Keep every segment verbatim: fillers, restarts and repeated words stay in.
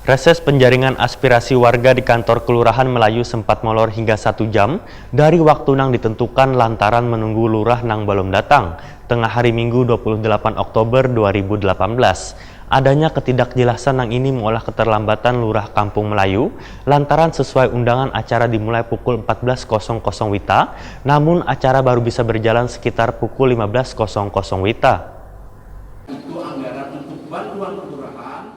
Reses penjaringan aspirasi warga di kantor kelurahan Melayu sempat molor hingga satu jam dari waktu nang ditentukan lantaran menunggu lurah nang balum datang, tengah hari Minggu dua puluh delapan Oktober dua ribu delapan belas. Adanya ketidakjelasan nang ini meolah keterlambatan lurah Kampung Melayu lantaran sesuai undangan acara dimulai pukul empat belas kosong kosong WITA, namun acara baru bisa berjalan sekitar pukul lima belas kosong kosong WITA. Itu anggaran untuk bantuan kelurahan.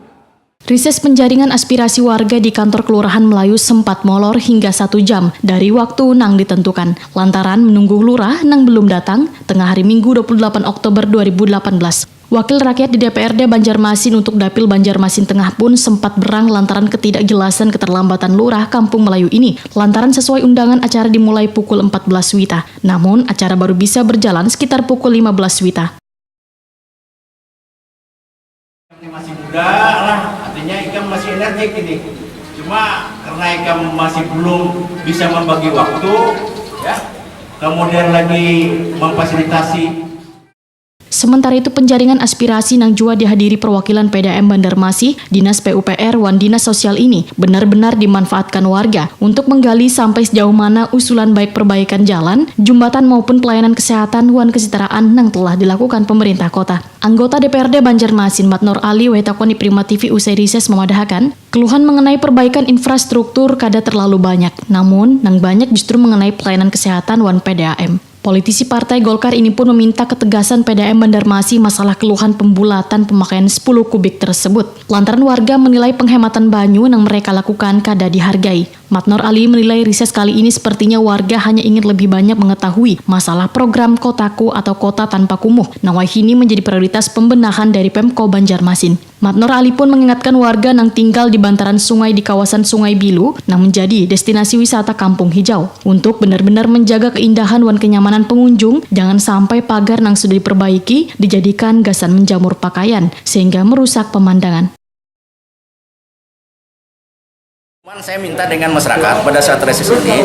Rises penjaringan aspirasi warga di kantor kelurahan Melayu sempat molor hingga satu jam dari waktu nang ditentukan, lantaran menunggu lurah nang belum datang, tengah hari Minggu dua puluh delapan Oktober dua ribu delapan belas. Wakil rakyat di D P R D Banjarmasin untuk Dapil Banjarmasin Tengah pun sempat berang lantaran ketidakjelasan keterlambatan lurah Kampung Melayu ini, lantaran sesuai undangan acara dimulai pukul empat belas WITA. Namun, acara baru bisa berjalan sekitar pukul lima belas WITA. Ini masih muda lah, artinya ikam masih enerjik ini. Cuma karena ikam masih belum bisa membagi waktu, ya, kemudian lagi memfasilitasi. Sementara itu, penjaringan aspirasi nang jua dihadiri perwakilan P D A M Bandarmasih, Dinas P U P R, wan Dinas Sosial ini benar-benar dimanfaatkan warga untuk menggali sampai sejauh mana usulan baik perbaikan jalan, jumbatan maupun pelayanan kesehatan wan kesetaraan nang telah dilakukan pemerintah kota. Anggota D P R D Banjarmasin Mat Nur Ali wahai takoni Prima T V usai rises mamadahakan, keluhan mengenai perbaikan infrastruktur kada terlalu banyak, namun nang banyak justru mengenai pelayanan kesehatan wan P D A M. Politisi Partai Golkar ini pun meminta ketegasan P D A M Bandarmasih masalah keluhan pembulatan pemakaian sepuluh kubik tersebut, lantaran warga menilai penghematan banyu nang mereka lakukan kada dihargai. Mat Nur Ali menilai rises kali ini sepertinya warga hanya ingin lebih banyak mengetahui masalah program Kotaku atau Kota Tanpa Kumuh nang wahini menjadi prioritas pembenahan dari Pemko Banjarmasin. Mat Nur Ali pun mengingatkan warga nang tinggal di bantaran sungai di kawasan Sungai Bilu nang menjadi destinasi wisata Kampung Hijau untuk benar-benar menjaga keindahan wan kenyamanan pengunjung, jangan sampai pagar nang sudah diperbaiki dijadikan gasan menjamur pakaian sehingga merusak pemandangan. Cuman saya minta dengan masyarakat pada saat reses ini,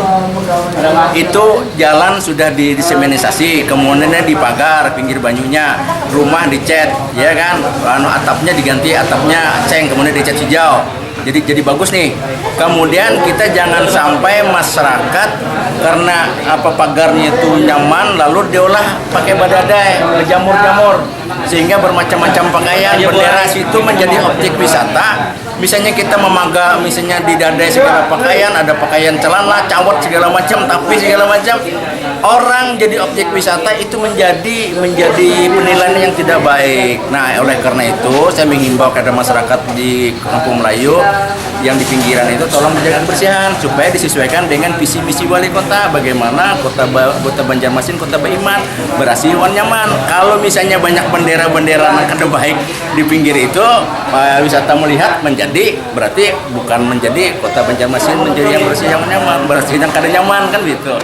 itu jalan sudah di, disemenisasi, kemudiannya dipagar pinggir banyunya, rumah dicat, ya kan, anu atapnya diganti, atapnya ceng, kemudian dicat hijau. Jadi jadi bagus nih. Kemudian kita jangan sampai masyarakat karena apa pagarnya itu nyaman lalu diolah pakai badadai, berjamur-jamur sehingga bermacam-macam pakaian, bendera situ menjadi objek wisata. Misalnya kita memaga misalnya di dada segala pakaian, ada pakaian celana, cawat segala macam, tapi segala macam, orang jadi objek wisata itu menjadi menjadi penilaian yang tidak baik. Nah, oleh karena itu saya menghimbau kepada masyarakat di Kampung Melayu yang di pinggiran itu tolong menjaga kebersihan supaya disesuaikan dengan visi misi wali kota, bagaimana kota ba, kota Banjarmasin kota beriman, bersih wan nyaman. Kalau misalnya banyak bendera-bendera yang kada baik di pinggir itu, eh, wisata melihat menjadi berarti bukan menjadi kota Banjarmasin menjadi yang bersih yang nyaman, berarti yang kada nyaman kan gitu.